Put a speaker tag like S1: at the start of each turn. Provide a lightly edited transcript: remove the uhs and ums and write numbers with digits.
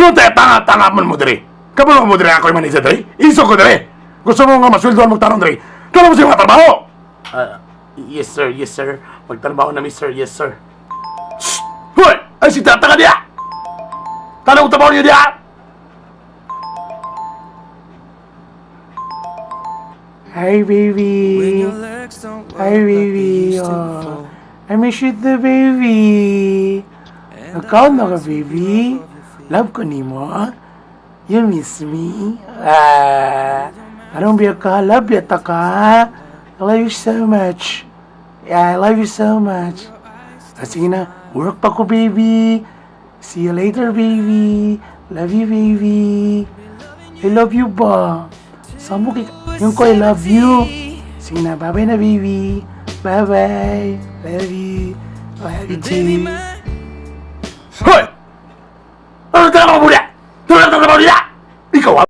S1: Ano tayo tanga-tanga man mo diri? Kabalo mo diri ako yung manager diri? Iso ko diri! Gusto mo nga masweldoan mo tanong diri? Kala mo siya mga trabaho? Ah, yes sir, yes sir. Magtrabaho na mi sir, yes sir. Shh! Hoy! Ay si tata ka diya! Tanong trabaho niyo diya! Hi baby. Hi baby. Oh, I miss you too, baby. Ikaw na ka, baby. Love ko nimo. You miss me? Ah, anong biya ka? Love yata ka. I love you so much. Yeah, I love you so much. Ah, sige na, work pa ko, baby. See you later, baby. Love you, baby. I love you ba? Samo kay yung ko, I love you. Sige na, bye-bye na, baby. Bye-bye. Love you. Love you too. Hoy! Ano ka mo muna? Tulad na mo nila! Ikaw ah!